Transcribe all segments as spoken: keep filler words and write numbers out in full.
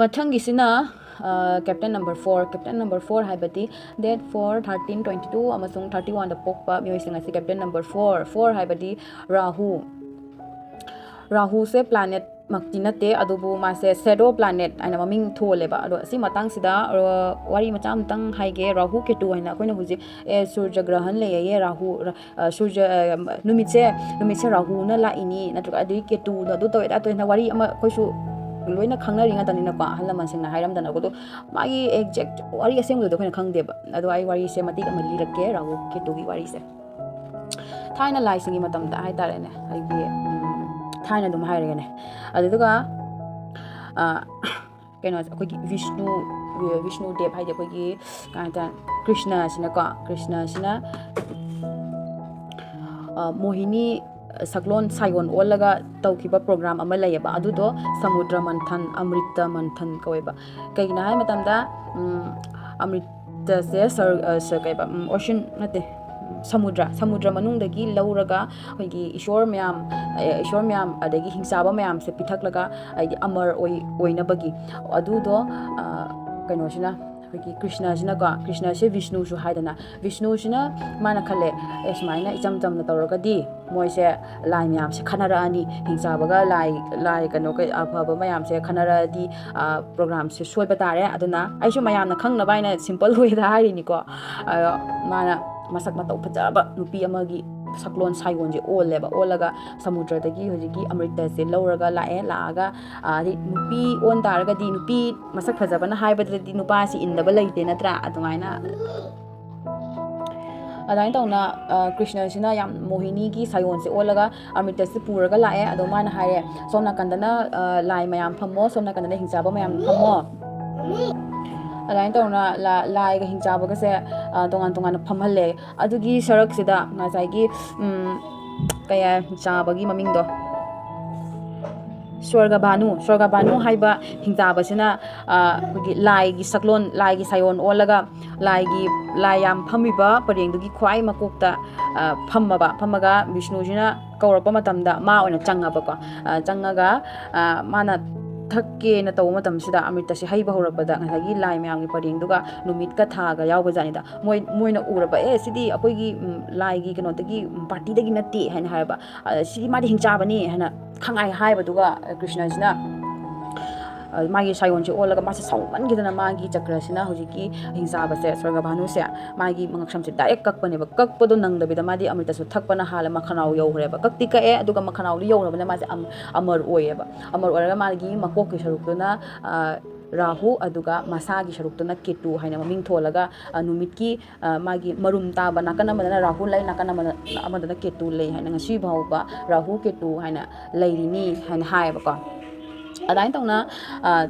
ꯃꯊꯪꯒꯤꯁꯤꯅ captain number four. Captain number four ꯍꯥꯏꯕꯗꯤ date four, thirteen, twenty two ꯑꯃꯁꯨꯡ thirty ꯋꯥꯟꯗ ꯄꯣꯛꯄ ꯃꯤꯑꯣꯏꯁꯤꯡ ꯑꯁꯤ ꯀꯦꯞꯇꯦꯟ ꯅꯝꯕꯔ ꯐꯣꯔ꯫ ꯐꯣꯔ ꯍꯥꯏꯕꯗꯤ ꯔꯥꯍꯨ꯫ ꯔꯥꯍꯨꯁꯦ ꯄ꯭ꯂꯥꯅꯦꯠ ꯃꯛꯇꯤ ꯅꯠꯇꯦ, ꯑꯗꯨꯕꯨ ꯃꯥꯁꯦ ꯁꯦꯗꯣ ꯄ꯭ꯂꯥꯅꯦꯠ ꯍꯥꯏꯅ ꯃꯃꯤꯡ ꯊꯣꯜꯂꯦꯕ꯫ ꯑꯗꯣ ꯑꯁꯤ ꯃꯇꯥꯡꯁꯤꯗ ꯋꯥꯔꯤ ꯃꯆꯥ ꯑꯃꯇꯪ ꯍꯥꯏꯒꯦ꯫ ꯔꯥꯍꯨ ꯀꯦꯇꯨ ꯍꯥꯏꯅ ꯑꯩꯈꯣꯏꯅ ꯍꯧꯖꯤꯛ ꯑꯦ ꯁꯨꯔꯖ ꯒ꯭ꯔꯍꯟ ꯂꯩꯌꯦ, ꯔꯥꯍꯨ ꯁꯨꯔꯖ ꯅꯨꯃꯤꯠꯁꯦ ꯅꯨꯃꯤꯠꯁꯦ ꯔꯥꯍꯨꯅ ꯂꯥꯛꯏꯅꯤ, ꯅꯠꯇ꯭ꯔꯒ ꯑꯗꯨꯒꯤ ꯀꯦꯇꯨꯅ ꯑꯗꯨ ꯇꯧꯋꯦ, ꯑꯗꯥ ꯇꯧꯋꯦꯅ ꯋꯥꯔꯤ ꯑꯃ ꯑꯩꯈꯣꯏꯁꯨ ꯂꯣꯏꯅ ꯈꯪꯅꯔꯤ ꯉꯥꯛꯇꯅꯤꯅꯀꯣ, ꯑꯍꯜ ꯂꯃꯟꯁꯤꯡꯅ ꯍꯥꯏꯔꯝꯗꯅꯀꯣ꯫ ꯑꯗꯣ ꯃꯥꯒꯤ ꯑꯦꯛꯖꯦꯛ ꯋꯥꯔꯤ ꯑꯁꯦꯡꯕꯗꯣ ꯑꯩꯈꯣꯏꯅ ꯈꯪꯗꯦꯕ꯫ ꯑꯗꯣ ꯑꯩ ꯋꯥꯔꯤꯁꯦ ꯃꯇꯦꯛ ꯑꯃ ꯂꯤꯔꯛꯀꯦ, ꯔꯥꯍꯨ ꯀꯦꯇꯨꯒꯤ ꯋꯥꯔꯤꯁꯦ꯫ ꯊꯥꯏꯅ ꯂꯥꯏꯁꯤꯡꯒꯤ ꯃꯇꯝꯗ ꯍꯥꯏꯇꯥꯔꯦꯅꯦ, ꯑꯩꯒꯤ ꯊꯥꯏꯅ ꯑꯗꯨꯝ ꯍꯥꯏꯔꯒꯦꯅꯦ꯫ ꯑꯗꯨꯗꯨꯒ ꯀꯩꯅꯣꯁꯦ, ꯑꯩꯈꯣꯏꯒꯤ ꯕꯤꯁꯅꯨ, ꯕꯤꯁꯅꯨ ꯗꯦꯕ ꯍꯥꯏꯗꯤ ꯑꯩꯈꯣꯏꯒꯤ ꯀꯩ ꯍꯥꯏꯇꯥꯔꯦ, ꯀ꯭ꯔꯤꯁꯅꯁꯤꯅꯀꯣ, ꯀ꯭ꯔꯤꯁꯅꯁꯤꯅ ꯃꯣꯍꯤꯅꯤ ꯁꯛꯂꯣꯟ ꯁꯥꯏꯌꯣꯟ ꯑꯣꯜꯂꯒ ꯇꯧꯈꯤꯕ ꯄ꯭ꯔꯣꯒ꯭ꯔꯥꯝ ꯑꯃ ꯂꯩꯌꯦꯕ꯫ ꯑꯗꯨꯗꯣ ꯁꯃꯨꯗ꯭ꯔ ꯃꯟꯊꯟ, ꯑꯃ꯭ꯔꯤꯇ ꯃꯟꯊꯟ ꯀꯧꯋꯦꯕ꯫ ꯀꯩꯒꯤꯅꯣ ꯍꯥꯏ ꯃꯇꯝꯗ ꯑꯃ꯭ꯔꯤꯇꯁꯦ ꯀꯩꯕ, ꯑꯣꯁꯤꯟ ꯅꯠꯇꯦ, ꯁꯃꯨꯗ꯭ꯔ, ꯁꯃꯨꯗ꯭ꯔ ꯃꯅꯨꯡꯗꯒꯤ ꯂꯧꯔꯒ ꯑꯩꯈꯣꯏꯒꯤ ꯏꯁꯣꯔ ꯃꯌꯥꯝ, ꯏꯁꯣꯔ ꯃꯌꯥꯝ ꯑꯗꯒꯤ ꯍꯤꯡꯆꯥꯕ ꯃꯌꯥꯝꯁꯦ ꯄꯤꯊꯛꯂꯒ ꯍꯥꯏꯗꯤ ꯑꯃꯔ ꯑꯣꯏ ꯑꯣꯏꯅꯕꯒꯤ꯫ ꯑꯗꯨꯗꯣ ꯀꯩꯅꯣꯁꯤꯅ, ꯑꯩꯈꯣꯏꯒꯤ ꯀ꯭ꯔꯤꯁꯅꯁꯤꯅꯀꯣ, ꯀ꯭ꯔꯤꯁꯅꯁꯦ ꯕꯤꯁꯅꯨꯁꯨ ꯍꯥꯏꯗꯅ, ꯕꯤꯁꯅꯨꯁꯤꯅ ꯃꯥꯅ ꯈꯜꯂꯦ, ꯑꯦ ꯁꯨꯃꯥꯏꯅ ꯏꯆꯝ ꯆꯝꯅ ꯇꯧꯔꯒꯗꯤ ꯃꯣꯏꯁꯦ ꯂꯥꯏ ꯃꯌꯥꯝꯁꯦ ꯈꯟꯅꯔꯛꯑꯅꯤ, ꯍꯤꯡꯆꯥꯕꯒ ꯂꯥꯏ, ꯂꯥꯏ ꯀꯩꯅꯣ ꯑꯐꯕ ꯃꯌꯥꯝꯁꯦ ꯈꯟꯅꯔꯛꯑꯗꯤ ꯄ꯭ꯔꯣꯒ꯭ꯔꯥꯝꯁꯦ ꯁꯣꯏꯕ ꯇꯥꯔꯦ꯫ ꯑꯗꯨꯅ ꯑꯩꯁꯨ ꯃꯌꯥꯝꯅ ꯈꯪꯅꯕ ꯍꯥꯏꯅ ꯁꯤꯝꯄꯜ ꯋꯦꯗ ꯍꯥꯏꯔꯤꯅꯤꯀꯣ꯫ ꯑꯗꯣ ꯃꯥꯅ ꯃꯁꯛ ꯃꯇꯧ ꯐꯖꯕ ꯅꯨꯄꯤ ꯑꯃꯒꯤ ꯁꯛꯂꯣꯟ ꯁꯥꯏꯌꯣꯟꯁꯦ ꯑꯣꯜꯂꯦꯕ꯫ ꯑꯣꯜꯂꯒ ꯁꯃꯨꯗ꯭ꯔꯗꯒꯤ ꯍꯧꯖꯤꯛꯀꯤ ꯑꯃ꯭ꯔꯤꯇꯁꯦ ꯂꯧꯔꯒ ꯂꯥꯛꯑꯦ꯫ ꯂꯥꯛꯑꯒ ꯍꯥꯏꯗꯤ ꯅꯨꯄꯤ ꯑꯣꯟ ꯇꯥꯔꯒꯗꯤ, ꯅꯨꯄꯤ ꯃꯁꯛ ꯐꯖꯕꯅ ꯍꯥꯏꯕꯗꯗꯤ ꯅꯨꯄꯥꯁꯤ ꯏꯟꯗꯕ ꯂꯩꯇꯦ ꯅꯠꯇ꯭ꯔꯥ? ꯑꯗꯨꯃꯥꯏꯅ ꯑꯗꯨꯃꯥꯏꯅ ꯇꯧꯅ ꯀ꯭ꯔꯤꯁꯅꯁꯤꯅ ꯌꯥꯝ ꯃꯣꯍꯤꯅꯤꯒꯤ ꯁꯥꯏꯌꯣꯟꯁꯦ ꯑꯣꯜꯂꯒ ꯑꯃ꯭ꯔꯤꯇꯁꯦ ꯄꯨꯔꯒ ꯂꯥꯛꯑꯦ꯫ ꯑꯗꯣ ꯃꯥꯅ ꯍꯥꯏꯔꯦ, "ꯁꯣꯝ ꯅꯥꯀꯟꯗꯅ ꯂꯥꯏ ꯃꯌꯥꯝ ꯐꯝꯃꯣ, ꯁꯣꯝ ꯅꯥꯀꯟꯗꯅ ꯍꯤꯡꯆꯥꯕ ꯃꯌꯥꯝ ꯐꯝꯃꯣ"꯫ ꯑꯗꯨꯃꯥꯏꯅ ꯇꯧꯅ ꯂꯥꯏꯒ ꯍꯤꯡꯆꯥꯕꯒꯁꯦ ꯇꯣꯉꯥꯟ ꯇꯣꯉꯥꯟꯅ ꯐꯝꯍꯜꯂꯦ꯫ ꯑꯗꯨꯒꯤ ꯁꯔꯨꯛꯁꯤꯗ ꯉꯁꯥꯏꯒꯤ ꯀꯌꯥ ꯍꯤꯡꯆꯥꯕꯒꯤ ꯃꯃꯤꯡꯗꯣ, ꯁ꯭ꯋꯔꯒ ꯚꯥꯅꯨ, ꯁ꯭ꯋꯔꯒ ꯚꯥꯅꯨ ꯍꯥꯏꯕ ꯍꯤꯡꯆꯥꯕꯁꯤꯅ ꯑꯩꯈꯣꯏꯒꯤ ꯂꯥꯏꯒꯤ ꯁꯛꯂꯣꯟ, ꯂꯥꯏꯒꯤ ꯁꯥꯏꯌꯣꯟ ꯑꯣꯜꯂꯒ ꯂꯥꯏꯒꯤ, ꯂꯥꯏ ꯌꯥꯝ ꯐꯝꯃꯤꯕ ꯄꯔꯦꯡꯗꯨꯒꯤ ꯈ꯭ꯋꯥꯏ ꯃꯀꯣꯛꯇ ꯐꯝꯃꯕ꯫ ꯐꯝꯃꯒ ꯕꯤꯁꯅꯨꯁꯤꯅ ꯀꯧꯔꯛꯄ ꯃꯇꯝꯗ ꯃꯥ ꯑꯣꯏꯅ ꯆꯪꯉꯕꯀꯣ꯫ ꯆꯪꯉꯒ ꯃꯥꯅ ꯊꯛꯀꯦꯅ ꯇꯧꯕ ꯃꯇꯝꯁꯤꯗ ꯑꯃ꯭ꯔꯤꯇꯁꯦ ꯍꯩꯕ ꯍꯧꯔꯛꯄꯗ ꯉꯁꯥꯏꯒꯤ ꯂꯥꯏ ꯃꯌꯥꯝꯒꯤ ꯄꯔꯦꯡꯗꯨꯒ ꯅꯨꯃꯤꯠꯀ ꯊꯥꯒ ꯌꯥꯎꯕꯖꯥꯠꯅꯤꯗ꯫ ꯃꯣꯏ ꯃꯣꯏꯅ ꯎꯔꯕ, "ꯑꯦ, ꯁꯤꯗꯤ ꯑꯩꯈꯣꯏꯒꯤ, ꯎꯝ, ꯂꯥꯏꯒꯤ ꯀꯩꯅꯣꯗꯒꯤ, ꯎꯝ, ꯄꯥꯔꯇꯤꯗꯒꯤ ꯅꯠꯇꯦ" ꯍꯥꯏꯅ ꯍꯥꯏꯔꯕ꯫ "ꯑ, ꯁꯤꯗꯤ ꯃꯥꯗꯤ ꯍꯤꯡꯆꯥꯕꯅꯤ" ꯍꯥꯏꯅ ꯈꯪꯍꯥꯏ ꯍꯥꯏꯕꯗꯨꯒ, ꯑ, ꯀ꯭ꯔꯤꯁꯅꯁꯤꯅ, ꯑ, ꯃꯥꯒꯤ ꯁꯥꯌꯣꯟꯁꯦ ꯑꯣꯜꯂꯒ ꯃꯥꯁꯦ ꯁꯥꯎꯃꯟꯈꯤꯗꯅ ꯃꯥꯒꯤ ꯆꯀ꯭ꯔꯁꯤꯅ ꯍꯧꯖꯤꯛꯀꯤ ꯍꯤꯡꯆꯥꯕꯁꯦ, ꯁ꯭ꯋꯔꯒꯚꯥꯅꯨꯁꯦ, ꯃꯥꯒꯤ ꯃꯉꯛꯁꯝꯁꯦ ꯗꯥꯏꯔꯦꯛ ꯀꯛꯄꯅꯦꯕ꯫ ꯀꯛꯄꯗꯣ ꯅꯪꯗꯕꯤꯗ ꯃꯥꯗꯤ ꯑꯃ꯭ꯔꯤꯇꯁꯨ ꯊꯛꯄꯅ ꯍꯥꯜꯂꯦ, ꯃꯈꯅꯥꯎ ꯌꯧꯈ꯭ꯔꯦꯕ꯫ ꯀꯛꯇꯤ ꯀꯛꯑꯦ, ꯑꯗꯨꯒ ꯃꯈꯅꯥꯎꯗꯤ ꯌꯧꯔꯕꯅꯤꯅ ꯃꯥꯁꯦ ꯑꯝ-, ꯑꯃꯔ ꯑꯣꯏꯌꯦꯕ꯫ ꯑꯃꯔ ꯑꯣꯏꯔꯒ ꯃꯥꯒꯤ ꯃꯀꯣꯛꯀꯤ ꯁꯔꯨꯛꯇꯨꯅ, ꯑ, ꯔꯥꯍꯨ, ꯑꯗꯨꯒ ꯃꯁꯥꯒꯤ ꯁꯔꯨꯛꯇꯨꯅ ꯀꯦꯇꯨ ꯍꯥꯏꯅ ꯃꯃꯤꯡ ꯊꯣꯜꯂꯒ, ꯑ, ꯅꯨꯃꯤꯠꯀꯤ, ꯑ, ꯃꯥꯒꯤ ꯃꯔꯨꯝ ꯇꯥꯕ ꯅꯥꯀꯟ ꯑꯃꯗꯅ ꯔꯥꯍꯨ ꯂꯩ, ꯅꯥꯀꯟ ꯑꯃꯗ, ꯑꯃꯗꯅ ꯀꯦꯇꯨ ꯂꯩ ꯍꯥꯏꯅ ꯉꯁꯤ ꯐꯥꯎꯕ ꯔꯥꯍꯨ ꯀꯦꯇꯨ ꯍꯥꯏꯅ ꯂꯩꯔꯤꯅꯤ ꯍꯥꯏꯅ ꯍꯥꯏꯌꯦꯕꯀꯣ꯫ ꯑꯗꯨꯃꯥꯏꯅ ꯇꯧꯅ, ꯑ,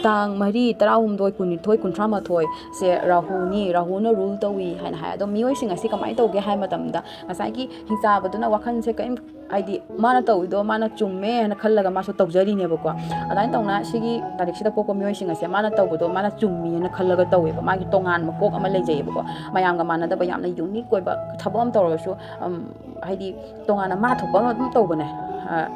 ꯇꯥꯡ ꯃꯔꯤ, ꯇꯔꯥꯍꯨꯝꯗꯣꯏ, ꯀꯨꯟꯅꯤꯊꯣꯏ, ꯀꯨꯟꯊ꯭ꯔꯥ ꯃꯥꯊꯣꯏꯁꯦ ꯔꯥꯍꯨꯅꯤ, ꯔꯥꯍꯨꯅ ꯔꯨꯜ ꯇꯧꯏ ꯍꯥꯏꯅ ꯍꯥꯏ꯫ ꯑꯗꯣ ꯃꯤꯑꯣꯏꯁꯤꯡ ꯑꯁꯤ ꯀꯃꯥꯏꯅ ꯇꯧꯒꯦ ꯍꯥꯏ ꯃꯇꯝꯗ, ꯉꯁꯥꯏꯒꯤ ꯍꯤꯡꯆꯥꯕꯗꯨꯅ ꯋꯥꯈꯜꯁꯦ ꯀꯔꯤꯝ, ꯍꯥꯏꯗꯤ, ꯃꯥꯅ ꯇꯧꯔꯤꯗꯣ ꯃꯥꯅ ꯆꯨꯝꯃꯦ ꯍꯥꯏꯅ ꯈꯜꯂꯒ ꯃꯥꯁꯨ ꯇꯧꯖꯔꯤꯅꯦꯕꯀꯣ꯫ ꯑꯗꯨꯃꯥꯏꯅ ꯇꯧꯅ ꯁꯤꯒꯤ ꯇꯥꯔꯤꯛꯁꯤꯗ ꯄꯣꯛꯄ ꯃꯤꯑꯣꯏꯁꯤꯡ ꯑꯁꯦ ꯃꯥꯅ ꯇꯧꯕꯗꯣ ꯃꯥꯅ ꯆꯨꯝꯃꯤ ꯍꯥꯏꯅ ꯈꯜꯂꯒ ꯇꯧꯋꯦꯕ꯫ ꯃꯥꯒꯤ ꯇꯣꯉꯥꯟꯕ ꯀꯣꯛ ꯑꯃ ꯂꯩꯖꯩꯌꯦꯕꯀꯣ꯫ ꯃꯌꯥꯝꯒ ꯃꯥꯟꯅꯗꯕ, ꯌꯥꯝꯅ ꯌꯨꯅꯤꯛ ꯑꯣꯏꯕ ꯊꯕꯛ ꯑꯃ ꯇꯧꯔꯁꯨ, ꯎꯝ, ꯍꯥꯏꯗꯤ, ꯇꯣꯉꯥꯟꯅ ꯃꯥ ꯊꯣꯛꯄ ꯑꯃ ꯑꯗꯨꯝ ꯇꯧꯕꯅꯦ꯫ ꯑ,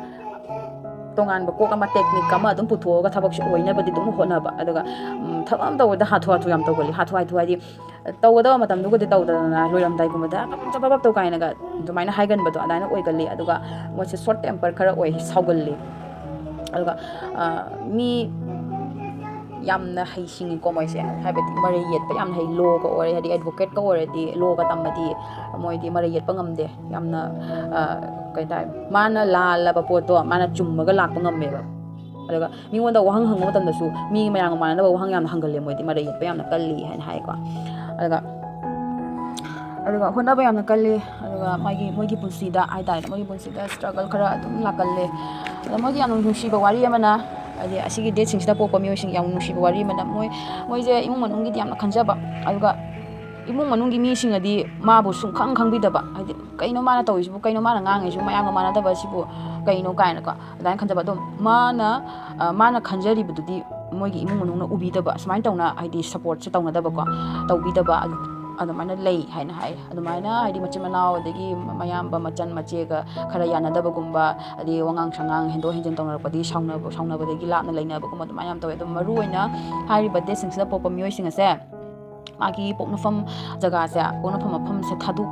ꯇꯣꯉꯥꯟꯕ ꯀꯣꯛ ꯑꯃ, ꯇꯦꯛꯅꯤꯛ ꯑꯃ ꯑꯗꯨꯝ ꯄꯨꯊꯣꯛꯑꯒ ꯊꯕꯛꯁꯦ ꯑꯣꯏꯅꯕꯗꯤ ꯑꯗꯨꯝ ꯍꯣꯠꯅꯕ꯫ ꯑꯗꯨꯒ, ꯎꯝ, ꯊꯕꯛ ꯑꯃ ꯇꯧꯕꯗ ꯍꯥꯊꯨ ꯍꯥꯊꯨ ꯌꯥꯝ ꯇꯧꯒꯜꯂꯤ꯫ ꯍꯥꯊꯨ ꯍꯥꯊꯨ ꯍꯥꯏꯗꯤ, ꯇꯧꯒꯗꯕ ꯃꯇꯝꯗꯨꯒꯗꯤ ꯇꯧꯗꯗꯅ ꯂꯣꯏꯔꯝꯗꯥꯏꯒꯨꯝꯕꯗ ꯄꯞ ꯄꯞ ꯄꯞ ꯇꯧ ꯀꯥꯏꯅꯒ ꯑꯗꯨꯃꯥꯏꯅ ꯍꯥꯏꯒꯟꯕꯗꯣ ꯑꯗꯨꯃꯥꯏꯅ ꯑꯣꯏꯒꯜꯂꯤ꯫ ꯑꯗꯨꯒ ꯃꯣꯏꯁꯦ ꯁꯣꯔꯠ ꯇꯦꯝꯄꯔ ꯈꯔ ꯑꯣꯏ, ꯁꯥꯎꯒꯜꯂꯤ꯫ ꯑꯗꯨꯒ, ꯑ, ꯃꯤ ꯌꯥꯝꯅ ꯍꯩꯁꯤꯡꯉꯤꯀꯣ ꯃꯣꯏꯁꯦ, ꯍꯥꯏꯕꯗꯤ ꯃꯔꯩ ꯌꯦꯠꯄ ꯌꯥꯝꯅ ꯍꯩ꯫ ꯂꯣꯒ ꯑꯣꯏꯔꯦ, ꯍꯥꯏꯗꯤ ꯑꯦꯗꯚꯣꯀꯦꯠꯀ ꯑꯣꯏꯔꯗꯤ, ꯂꯣꯒ ꯇꯝꯃꯗꯤ ꯃꯣꯏꯗꯤ ꯃꯔꯩ ꯌꯦꯠꯄ ꯉꯝꯗꯦ꯫ ꯌꯥꯝꯅ, ꯑ, ꯀꯩ ꯍꯥꯏꯇꯥꯔꯦ, ꯃꯥꯅ ꯂꯥꯜꯂꯕ ꯄꯣꯠꯇꯣ ꯃꯥꯅ ꯆꯨꯝꯃꯒ ꯂꯥꯛꯄ ꯉꯝꯃꯦꯕ꯫ ꯑꯗꯨꯒ ꯃꯤꯉꯣꯟꯗ ꯋꯥꯍꯪ ꯍꯪꯕ ꯃꯇꯝꯗꯁꯨ ꯃꯤ ꯃꯌꯥꯝꯒ ꯃꯥꯟꯅꯗꯕ ꯋꯥꯍꯪ ꯌꯥꯝꯅ ꯍꯪꯒꯜꯂꯦ ꯃꯣꯏꯗꯤ, ꯃꯔꯩ ꯌꯦꯠꯄ ꯌꯥꯝꯅ ꯀꯜꯂꯤ ꯍꯥꯏꯅ ꯍꯥꯏꯀꯣ꯫ ꯑꯗꯨꯒ, ꯑꯗꯨꯒ ꯍꯣꯠꯅꯕ ꯌꯥꯝꯅ ꯀꯜꯂꯤ꯫ ꯑꯗꯨꯒ ꯃꯥꯒꯤ, ꯃꯣꯏꯒꯤ ꯄꯨꯟꯁꯤꯗ ꯍꯥꯏꯇꯥꯔꯦ, ꯃꯣꯏꯒꯤ ꯄꯨꯟꯁꯤꯗ ꯁ꯭ꯇ꯭ꯔꯒꯜ ꯈꯔ ꯑꯗꯨꯝ ꯂꯥꯛꯀꯜꯂꯦ꯫ ꯑꯗꯣ ꯃꯣꯏꯒꯤ ꯌꯥꯝꯅ ꯅꯨꯡꯁꯤꯕ ꯋꯥꯔꯤ ꯑꯃꯅ, ꯍꯥꯏꯗꯤ ꯑꯁꯤꯒꯤ ꯗꯦꯠꯁꯤꯡꯁꯤꯗ ꯄꯣꯛꯄ ꯃꯤꯑꯣꯏꯁꯤꯡꯒꯤ ꯌꯥꯝ ꯅꯨꯡꯁꯤꯕ ꯋꯥꯔꯤ ꯑꯃꯅ, ꯃꯣꯏ, ꯃꯣꯏꯁꯦ ꯏꯃꯨꯡ ꯃꯅꯨꯡꯒꯤꯗꯤ ꯌꯥꯝꯅ ꯈꯟꯖꯕ, ꯑꯗꯨꯒ ꯏꯃꯨꯡ ꯃꯅꯨꯡꯒꯤ ꯃꯤꯁꯤꯡꯅꯗꯤ ꯃꯥꯕꯨ ꯁꯨꯡꯈꯪ ꯈꯪꯕꯤꯗꯕ, ꯍꯥꯏꯗꯤ ꯀꯩꯅꯣ ꯃꯥꯅ ꯇꯧꯔꯤꯁꯤꯕꯨ, ꯀꯩꯅꯣ ꯃꯥꯅ ꯉꯥꯡꯉꯤꯁꯤꯕꯨ, ꯃꯌꯥꯝꯒ ꯃꯥꯟꯅꯗꯕ ꯁꯤꯕꯨ ꯀꯩꯅꯣ ꯀꯥꯏꯅꯀꯣ ꯑꯗꯨꯃꯥꯏꯅ ꯈꯟꯖꯕ꯫ ꯑꯗꯣ ꯃꯥꯅ, ꯑ, ꯃꯥꯅ ꯈꯟꯖꯔꯤꯕꯗꯨꯗꯤ ꯃꯣꯏꯒꯤ ꯏꯃꯨꯡ ꯃꯅꯨꯡꯅ ꯎꯕꯤꯗꯕ, ꯁꯨꯃꯥꯏꯅ ꯇꯧꯅ, ꯍꯥꯏꯗꯤ, ꯁꯞꯄꯣꯔꯠꯁꯦ ꯇꯧꯅꯗꯕꯀꯣ, ꯇꯧꯕꯤꯗꯕ꯫ ꯑꯗꯨ ꯑꯗꯨꯃꯥꯏꯅ ꯂꯩ ꯍꯥꯏꯅ ꯍꯥꯏ꯫ ꯑꯗꯨꯃꯥꯏꯅ ꯍꯥꯏꯗꯤ ꯃꯆꯤꯟ ꯃꯅꯥꯎ ꯑꯗꯒꯤ ꯃꯌꯥꯝꯕ ꯃꯆꯟ ꯃꯆꯦꯒ ꯈꯔ ꯌꯥꯅꯗꯕꯒꯨꯝꯕ, ꯑꯗꯩ ꯋꯥꯉꯥꯡ ꯁꯉꯥꯡ ꯍꯦꯟꯗꯣꯛ ꯍꯦꯟꯖꯤꯟ ꯇꯧꯅꯔꯛꯄꯗꯒꯤ ꯁꯥꯎꯅꯕ, ꯁꯥꯎꯅꯕꯗꯒꯤ ꯂꯥꯞꯅ ꯂꯩꯅꯕꯒꯨꯝꯕ ꯑꯗꯨꯃꯥꯏꯅ ꯌꯥꯝ ꯇꯧꯋꯦ꯫ ꯑꯗꯣ ꯃꯔꯨ ꯑꯣꯏꯅ ꯍꯥꯏꯔꯤꯕ ꯗꯦꯠꯁꯤꯡꯁꯤꯗ ꯄꯣꯛꯄ ꯃꯤꯑꯣꯏꯁꯤꯡ ꯑꯁꯦ ꯃꯥꯒꯤ ꯄꯣꯛꯅꯐꯝ ꯖꯒꯥꯁꯦ, ꯄꯣꯛꯅꯐꯝ ꯃꯐꯝꯁꯦ ꯊꯥꯗꯣꯛ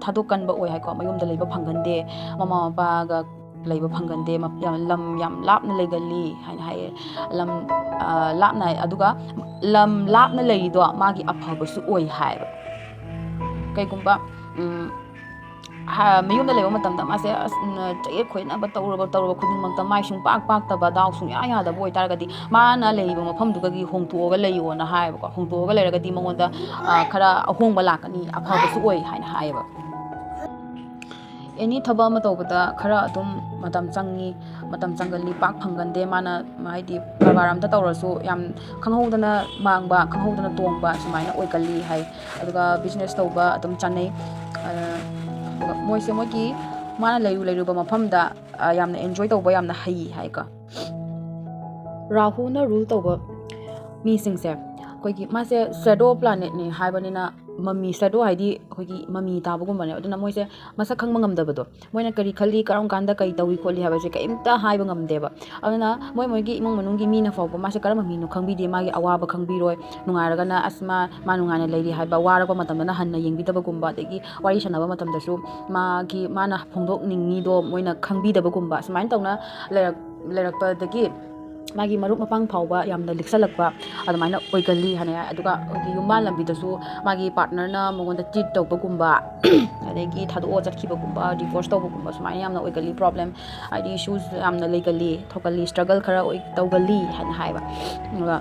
ꯊꯥꯗꯣꯛꯀꯟꯕ ꯑꯣꯏ ꯍꯥꯏꯀꯣ꯫ ꯃꯌꯨꯝꯗ ꯂꯩꯕ ꯐꯪꯒꯟꯗꯦ, ꯃꯃꯥ ꯃꯄꯥꯒ ꯂꯩꯕ ꯐꯪꯒꯟꯗꯦ, ꯃ- ꯌꯥꯝ- ꯂꯝ ꯌꯥꯝ ꯂꯥꯞꯅ ꯂꯩꯒꯜꯂꯤ ꯍꯥꯏꯅ ꯍꯥꯏꯌꯦ꯫ ꯂꯝ ꯑ, ꯂꯥꯞꯅ, ꯑꯗꯨꯒ ꯂꯝ ꯂꯥꯞꯅ ꯂꯩꯔꯤꯗꯣ ꯃꯥꯒꯤ ꯑꯐꯕꯁꯨ ꯑꯣꯏ ꯍꯥꯏꯕ꯫ ꯀꯩꯒꯨꯝꯕ ꯎꯝ, ꯍꯥ- ꯃꯌꯨꯝꯗ ꯂꯩꯕ ꯃꯇꯝꯗ ꯃꯥꯁꯦ ꯑꯁ ꯎꯝ, ꯆꯌꯦꯠ ꯈꯣꯏꯅꯕ ꯇꯧꯔꯕ ꯇꯧꯔꯕ ꯈꯨꯗꯤꯡꯃꯛꯇ ꯃꯥꯏ ꯁꯨꯡ ꯄꯥꯛ ꯄꯥꯛꯇꯕ, ꯗꯥꯎ ꯁꯨꯡꯌꯥ ꯌꯥꯗꯕ ꯑꯣꯏꯇꯥꯔꯒꯗꯤ ꯃꯥꯅ ꯂꯩꯔꯤꯕ ꯃꯐꯝꯗꯨꯗꯒꯤ ꯍꯣꯡꯗꯣꯛꯑꯒ ꯂꯩꯌꯣꯅ ꯍꯥꯏꯌꯦꯕꯀꯣ꯫ ꯍꯣꯡꯗꯣꯛꯑꯒ ꯂꯩꯔꯒꯗꯤ ꯃꯉꯣꯟꯗ ꯑ, ꯈꯔ ꯑꯍꯣꯡꯕ ꯂꯥꯛꯀꯅꯤ, ꯑꯐꯕꯁꯨ ꯑꯣꯏ ꯍꯥꯏꯅ ꯍꯥꯏꯌꯦꯕ꯫ ꯑꯦꯅꯤ ꯊꯕꯛ ꯑꯃ ꯇꯧꯕꯗ ꯈꯔ ꯑꯗꯨꯝ ꯃꯇꯝ ꯆꯪꯉꯤ, ꯃꯇꯝ ꯆꯪꯒꯜꯂꯤ, ꯄꯥꯛ ꯐꯪꯒꯟꯗꯦ꯫ ꯃꯥꯅ ꯍꯥꯏꯗꯤ ꯀꯔꯕꯥꯔ ꯑꯝꯇ ꯇꯧꯔꯁꯨ ꯌꯥꯝ ꯈꯪꯍꯧꯗꯅ ꯃꯥꯡꯕ, ꯈꯪꯍꯧꯗꯅ ꯇꯣꯡꯕ ꯁꯨꯃꯥꯏꯅ ꯑꯣꯏꯒꯜꯂꯤ ꯍꯥꯏ꯫ ꯑꯗꯨꯒ ꯕꯤꯖꯤꯅꯦꯁ ꯇꯧꯕ ꯑꯗꯨꯝ ꯆꯥꯅꯩ꯫ ꯑ, ꯑꯗꯨꯒ ꯃꯣꯏꯁꯦ ꯃꯣꯏꯒꯤ ꯃꯥꯅ ꯂꯩꯔꯨ ꯂꯩꯔꯨꯕ ꯃꯐꯝꯗ ꯑ, ꯌꯥꯝꯅ ꯑꯦꯟꯖꯣꯏ ꯇꯧꯕ ꯌꯥꯝꯅ ꯍꯩ ꯍꯥꯏꯀꯣ꯫ ꯔꯥꯍꯨꯅ ꯔꯨꯜ ꯇꯧꯕ ꯃꯤꯁꯤꯡꯁꯦ ꯑꯩꯈꯣꯏꯒꯤ ꯃꯥꯁꯦ ꯁꯦꯗꯣ ꯄ꯭ꯂꯥꯅꯦꯠꯅꯤ ꯍꯥꯏꯕꯅꯤꯅ, ꯃꯃꯤ, ꯁꯦꯗꯣ ꯍꯥꯏꯗꯤ ꯑꯩꯈꯣꯏꯒꯤ ꯃꯃꯤ ꯇꯥꯕꯒꯨꯝꯕꯅꯦ꯫ ꯑꯗꯨꯅ ꯃꯣꯏꯁꯦ ꯃꯁꯛ ꯈꯪꯕ ꯉꯝꯗꯕꯗꯣ, ꯃꯣꯏꯅ ꯀꯔꯤ ꯈꯜꯂꯤ, ꯀꯔꯝ ꯀꯥꯟꯗ ꯀꯔꯤ ꯇꯧꯏ ꯈꯣꯠꯂꯤ ꯍꯥꯏꯕꯁꯦ ꯀꯩꯝꯇ ꯍꯥꯏꯕ ꯉꯝꯗꯦꯕ꯫ ꯑꯗꯨꯅ ꯃꯣꯏ ꯃꯣꯏꯒꯤ ꯏꯃꯨꯡ ꯃꯅꯨꯡꯒꯤ ꯃꯤꯅ ꯐꯥꯎꯕ ꯃꯥꯁꯦ ꯀꯔꯝꯕ ꯃꯤꯅꯣ ꯈꯪꯕꯤꯗꯦ, ꯃꯥꯒꯤ ꯑꯋꯥꯕ ꯈꯪꯕꯤꯔꯣꯏ, ꯅꯨꯡꯉꯥꯏꯔꯒꯅ ꯑꯁ ꯃꯥ ꯃꯥ ꯅꯨꯡꯉꯥꯏꯅ ꯂꯩꯔꯤ ꯍꯥꯏꯕ, ꯋꯥꯔꯛꯄ ꯃꯇꯝꯗꯅ ꯍꯟꯅ ꯌꯦꯡꯕꯤꯗꯕꯒꯨꯝꯕ, ꯑꯗꯒꯤ ꯋꯥꯔꯤ ꯁꯥꯟꯅꯕ ꯃꯇꯝꯗꯁꯨ ꯃꯥꯒꯤ ꯃꯥꯅ ꯐꯣꯡꯗꯣꯛꯅꯤꯡꯉꯤꯗꯣ ꯃꯣꯏꯅ ꯈꯪꯕꯤꯗꯕꯒꯨꯝꯕ, ꯁꯨꯃꯥꯏꯅ ꯇꯧꯅ ꯂꯩꯔꯛ- ꯂꯩꯔꯛꯄꯗꯒꯤ ꯃꯥꯒꯤ ꯃꯔꯨꯞ ꯃꯄꯥꯡ ꯐꯥꯎꯕ ꯌꯥꯝꯅ ꯂꯤꯛꯁꯜꯂꯛꯄ ꯑꯗꯨꯃꯥꯏꯅ ꯑꯣꯏꯒꯜꯂꯤ ꯍꯥꯏꯅ ꯍꯥꯏ꯫ ꯑꯗꯨꯒ ꯑꯩꯈꯣꯏꯒꯤ ꯌꯨꯝꯕꯥꯟ ꯂꯝꯕꯤꯗꯁꯨ ꯃꯥꯒꯤ ꯄꯥꯔꯠꯅꯔꯅ ꯃꯉꯣꯟꯗ ꯆꯤꯠ ꯇꯧꯕꯒꯨꯝꯕ, ꯑꯗꯒꯤ ꯊꯥꯗꯣꯛꯑ ꯆꯠꯈꯤꯕꯒꯨꯝꯕ, ꯗꯤꯚꯣꯔꯁ ꯇꯧꯕꯒꯨꯝꯕ, ꯁꯨꯃꯥꯏꯅ ꯌꯥꯝꯅ ꯑꯣꯏꯒꯜꯂꯤ꯫ ꯄ꯭ꯔꯣꯕ꯭ꯂꯦꯝ ꯍꯥꯏꯗꯤ ꯏꯁꯨꯁ ꯌꯥꯝꯅ ꯂꯩꯒꯜꯂꯤ, ꯊꯣꯛꯀꯜꯂꯤ, ꯁ꯭ꯇ꯭ꯔꯒꯜ ꯈꯔ ꯑꯣꯏ ꯇꯧꯒꯜꯂꯤ ꯍꯥꯏꯅ ꯍꯥꯏꯕ꯫ ꯑꯗꯨꯒ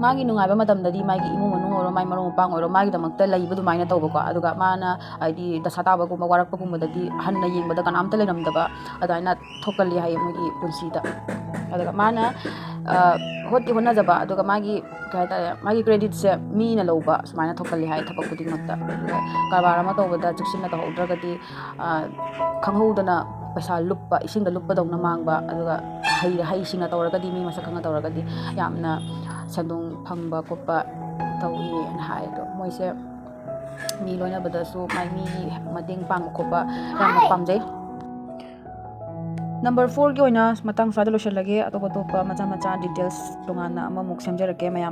ꯃꯥꯒꯤ ꯅꯨꯡꯉꯥꯏꯕ ꯃꯇꯝꯗꯗꯤ ꯃꯥꯒꯤ ꯏꯃꯨꯡ ꯃꯅꯨꯡ ꯑꯣꯏꯔꯣ, ꯃꯥꯒꯤ ꯃꯔꯨꯞ ꯃꯄꯥꯡ ꯑꯣꯏꯔꯣ, ꯃꯥꯒꯤꯗꯃꯛꯇ ꯂꯩꯕ ꯑꯗꯨꯃꯥꯏꯅ ꯇꯧꯕꯀꯣ꯫ ꯑꯗꯨꯒ ꯃꯥꯅ ꯍꯥꯏꯗꯤ ꯗꯁꯥ ꯇꯥꯕꯒꯨꯝꯕ, ꯋꯥꯔꯛꯄꯒꯨꯝꯕꯗꯗꯤ ꯍꯟꯅ ꯌꯦꯡꯕꯗ ꯀꯅꯥꯝꯇ ꯂꯩꯔꯝꯗꯕ ꯑꯗꯨꯃꯥꯏꯅ ꯊꯣꯛꯀꯜꯂꯤ ꯍꯥꯏꯌꯦ ꯃꯣꯏꯒꯤ ꯄꯨꯟꯁꯤꯗ꯫ ꯑꯗꯨꯒ ꯃꯥꯅ ꯑ, ꯍꯣꯠꯇꯤ ꯍꯣꯠꯅꯖꯕ, ꯑꯗꯨꯒ ꯃꯥꯒꯤ ꯀꯩ ꯍꯥꯏꯇꯥꯔꯦ, ꯃꯥꯒꯤ ꯀ꯭ꯔꯦꯗꯤꯠꯁꯦ ꯃꯤꯅ ꯂꯧꯕ ꯁꯨꯃꯥꯏꯅ ꯊꯣꯛꯀꯜꯂꯤ ꯍꯥꯏ ꯊꯕꯛ ꯈꯨꯗꯤꯡꯃꯛꯇ꯫ ꯑꯗꯨꯒ ꯀꯔꯕꯥꯔ ꯑꯃ ꯇꯧꯕꯗ ꯆꯦꯛꯁꯤꯟꯅ ꯇꯧꯍꯧꯗ꯭ꯔꯒꯗꯤ ꯑ, ꯈꯪꯍꯧꯗꯅ ꯄꯩꯁꯥ ꯂꯨꯞꯄ, ꯏꯁꯤꯡꯗ ꯂꯨꯞꯄꯗꯧꯅ ꯃꯥꯡꯕ, ꯑꯗꯨꯒ ꯍꯩ ꯍꯩꯁꯤꯡꯅ ꯇꯧꯔꯒꯗꯤ, ꯃꯤ ꯃꯁꯛ ꯈꯪꯅ ꯇꯧꯔꯒꯗꯤ ꯌꯥꯝꯅ ꯁꯦꯟꯗꯣꯡ ꯐꯪꯕ ꯈꯣꯠꯄ ꯇꯧꯏꯅ ꯍꯥꯏ꯫ ꯑꯗꯣ ꯃꯣꯏꯁꯦ ꯃꯤ ꯂꯣꯏꯅꯕꯗꯁꯨ ꯃꯥꯏ ꯃꯤ ꯃꯇꯦꯡ ꯄꯥꯡꯕ ꯈꯣꯠꯄ ꯌꯥꯝꯅ ꯄꯥꯝꯖꯩ꯫ ꯅꯝꯕꯔ ꯐꯣꯔꯒꯤ ꯑꯣꯏꯅ ꯃꯇꯥꯡ ꯁ꯭ꯋꯥꯏꯗ ꯂꯣꯏꯁꯤꯜꯂꯒꯦ꯫ ꯑꯇꯣꯞ ꯑꯇꯣꯞꯄ ꯃꯆꯥ ꯃꯆꯥ ꯗꯤꯇꯦꯜꯁ ꯇꯣꯉꯥꯟꯅ ꯑꯃꯃꯨꯛ ꯁꯦꯝꯖꯔꯛꯀꯦ ꯃꯌꯥꯝꯅ꯫